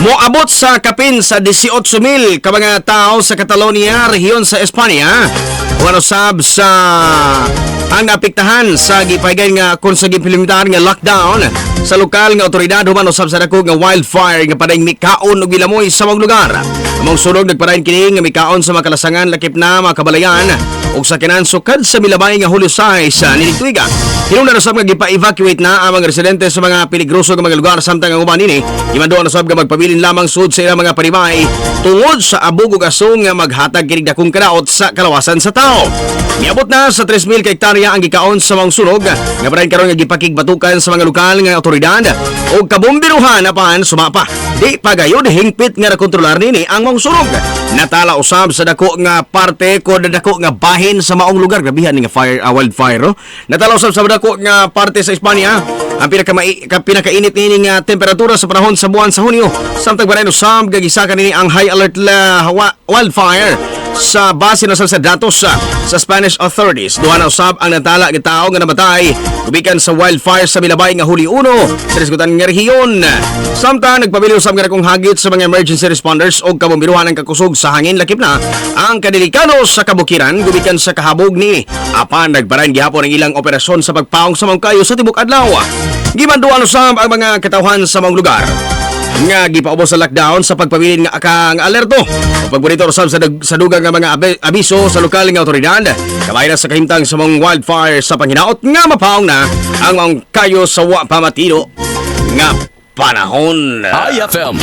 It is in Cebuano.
Moabot sa kapin sa 18,000 ka mga tao sa Catalonia, rehiyon sa Espanya, human usab sa ang naapektahan sa gipahigay nga kung sa giimplementar nga lockdown sa lokal nga otoridad human usab sa dako nga wildfire nga padayong mikaon og gilamoy sa mga lugar. Among sunog nagpadayon kini nga mikaon sa mga kalasangan, lakip na mga kabalayan ug sakyanan sukad sa milabay nga Hulyo 6 sa niining tuiga. Hinungdan usab nga gipa-evacuate na ang mga residente sa mga peligroso nga mga lugar, samtang ang uban nini gimanduan usab nga magpabilin lamang sud sa ilang mga panibay tungod sa abog ug asong nga maghatag kinig dakong kadaot sa kalawasan sa tao. Miabot na sa 3,000 ka hektarya ang gikaon sa mga sunog nga padayon karon nga gipakigbatukan sa mga lokal nga otoridad ug kabombiruhan, apan suma pa, di pa gayud hingpit nga nakontrolar nini ang mga sunog. Natala usab sa dako nga parte ko dako nga bahin sa maong lugar. Grabihan ni nga fire, wildfire, no? Natala usab sa dako nga parte sa Espanya ang pinakainit niini nga temperatura sa panahon sa buwan sa Hunyo. Samtang padayon usab nga gisaka nini ang high alert la wildfire sa base na sa datos sa Spanish authorities. Duha na usab ang natala nga tao nga namatay gumikan sa wildfire sa milabay nga Hulyo 1 sa nisgutan nga rehiyon. Samtang nagpabili usab nga dakong hagit sa mga emergency responders og kabombiruhan ang kakusog sa hangin, lakip na ang kadelikado sa kabukiran gumikan sa kahabog ni. Apan nagpadayon gihapon ang ilang operasyon sa pagpaong sa mga kayo sa tibok adlaw. Gimanduan usab ang mga katawhan sa mga lugar nga gipaubos sa lockdown sa pagpabilin nga nga alerto o pagmonitor usab sa dugang nga mga abiso sa lokal nga otoridad kabay na sa kahimtang sa mga wildfire sa panghinaot nga mapaong na ang mga kayo sa wa pa matino nga panahon. IFM.